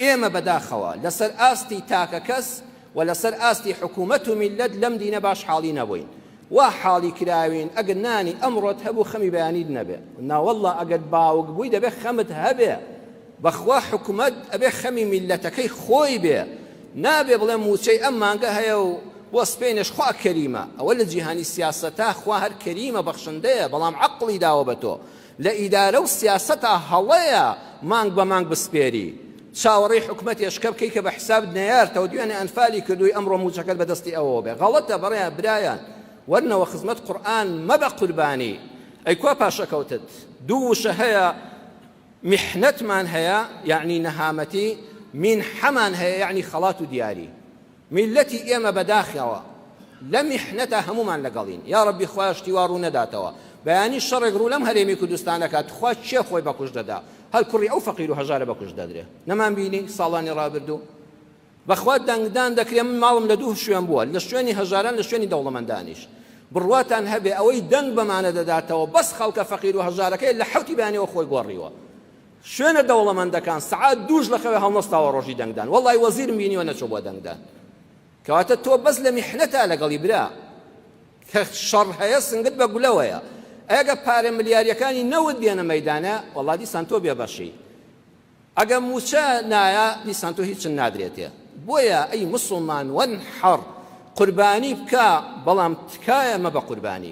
ئێمە بەداخەوە لەسەر ئاستی تاکەکەس و لەسەر ئاستی حکوومەت و میللەت لەم دینە باش حاڵی نەبووین. وا حاڵی کراوین ئەگەر نانی ئەمڕۆت هەبوو خەمی بەیانیت نەبێ. ناوەڵڵا ئەگەر باوک بووی دەبێ خەمت هەبێ. بەخوا حکومەت ئەبێ خەمی میللەتەکەی خۆی بێ. نابێ بڵێ مووچەی ئەم مانگە هەیە و بۆ سپەینێش خوا کەریمە. ئەوە لە جیهانی سیاسەتا خوا هەر کەریمە بەخشندەیە بەڵام عەقڵی داوە بە تۆ. لە ئیدارە و سیاسەتا هەڵەیە مانگ بە مانگ بسپێری. چاوەڕێی حکومەتێ شکە بکەی کە بە حساب نەیارتەوە دوێنێ ئەنفالی کردووی ئەمڕۆ مووچەکەت بە دەستی ئەوەوە بێ. غەڵەتە بەڕێ برایان وەرنەوە خزمەت قورئان مەبە قوربانی. ئەی کوا پاشەکەوتت؟ دوو وشە هەیە میحنەتمان هەیە یەعنی نەهامەتی، مینحەمان هەیە یەعنی خەڵات و دیاری. میللەتی ئێمە بەداخەوە لە میحنەتا هەموومان لەگەڵین یاڕەبی خوایە شتی وا ڕوو نەداتەوە بەیانی شەڕێک ڕوو لەم هەرێمی کوردستان ئەکات تخوا کێ خۆی بەکوشت دەدا هەر کوڕی ئەو فەقیر و هەژارە بەکوشت دەدرێ نەمان بینی ساڵانی ڕابردوو بەخوا دەنگدان دەکرێ من ماڵم لە دوو شوێن بووە لە شوێنی هەژاران لە شوێنی دەوڵەمەندانیش بڕواتان هەبێ ئەوەی دەنگ بەمانە دەداتەوە بەس خەڵکە فەقیر و هەژارەکەی لە حەوتی بەیانیەوە خۆی گۆڕیوە شوێنە دەوڵەمەندەکان سەعات دووش لە خەوێ هەڵنەستاوە ڕۆژی دەنگدان وەڵی وەزیرم بینیوە نەچۆ بۆ دەنگدان کەواتە تۆ بەس لە میحنەتا لەگەڵی برا کە شەڕ هەیە سنگت بە گولەوەیە ئەگە پارە ملیاریەکانی نەوت بێنە مەدانە وەڵا دیسان تۆ بێبەشی ئەگە موچە نایە دیسان تۆ هیچ نادرێتێ بۆیە ئەی مسلمان وەنحەڕ قوربانی بکە بەڵام تکایە مەبە قوربانی.